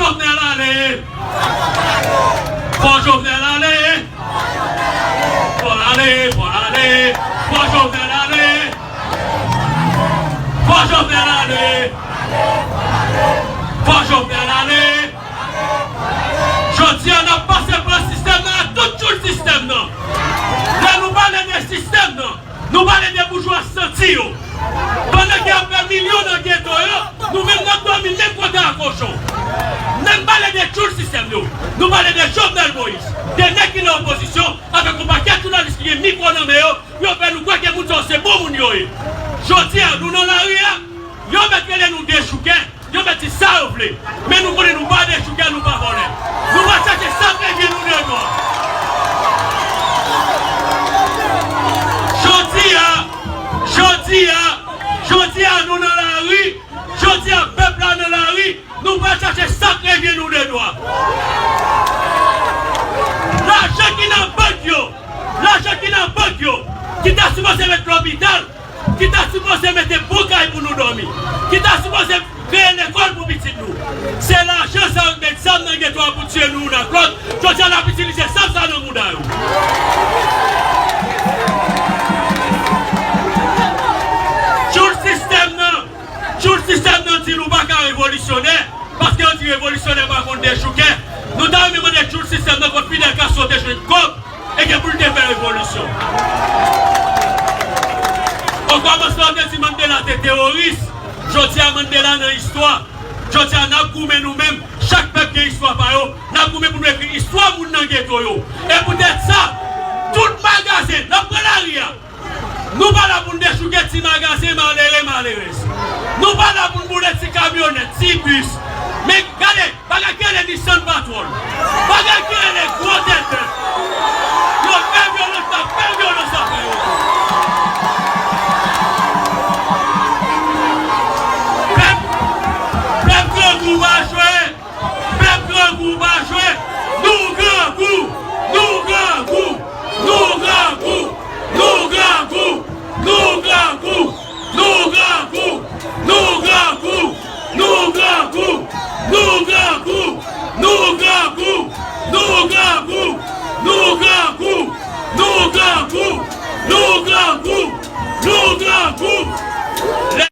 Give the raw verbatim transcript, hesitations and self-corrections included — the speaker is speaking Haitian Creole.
Jovenel ale! Fò Jovenel ale! Fò l ale, fò l ale! Fò Jovenel ale! Fò Jovenel ale! Fò Jovenel ale! Jodi a, n ap pase pran sistèm nan ak tout tchoul sistèm nan. Lè nou pale de sistèm nan, nou pale de boujwa santi yo. Pandan ke y ap fè milyon nan geto yo, nou menm n ap dòmi menm kote a kochon. Lè n pale de tchoul sistèm yo, nou pale de Jovenel Moïse, de nèg ki nan opozisyon, avèk yon pakèt jounalis ki gen mikwo nan men yo, yo fè nou kwè ke moun sa yo se bon moun yo ye. Jodi a, nou nan lari a, yo mèt rele nou dechoukè, yo mèt di sa yo vle. Men nou konnen nou pa dechoukè, nou pa vòlè. Nou pa chache sa k revyen nou de dwa. Jodi a, jodi a, jodi a, nou nan lari, jodi a, pèp la nan lari, nou pa chache sa k revyen nou de dwa. Lajan ki nan bank yo, lajan ki nan bank yo, ki ta sipoze met lopital, ki ta sipoze mete bon kay pou nou dòmi, ki ta sipoze kreye lekòl pou pitit nou. Se lajan sa yo k met zam nan geto a pou tiye nou youn ak lòt. Jodi a, n ap itilize zam sa nan mouda yo. Tchoul sistèm nan, tchoul sistèm nan di nou pa ka revolisyonè, paske yo di revolisyonè pa konn dechoukè. Nou ta renmen mande tchoul sistèm nan kot Fidel Castro te jwenn kòb e gen pou l te fè revolisyon. Okòmansman, yo te di Mandela te teworis. Jodi a, Mandela nan istwa. Jodi a, n ap goumen nou menm. Chak pèp gen istwa pa yo. N ap goumen pou nou ekri istwa moun nan geto yo. E poutèt sa, tout magazen, n ap pran lari a. Nou pa la pou n dechouke ti magazen malere, malerèz. Nou pa la pou n boule ti kamyonèt, ti bis. Men gade, bagay ki rele Nissan Patrol. Bagay ki rele gwo tèt bèf. Yo fè vyolans, n ap fè vyolans avè yo. Pèp, pèp grangou pa jwe. Pèp grangou pa jwe. Nou grangou, nou grangou, nou grangou, nou grangou, nou grangou, nou grangou, nou grangou, nou grangou, nou grangou, nou grangou, nou grangou, nou grangou, nou grangou, nou grangou, nou grangou,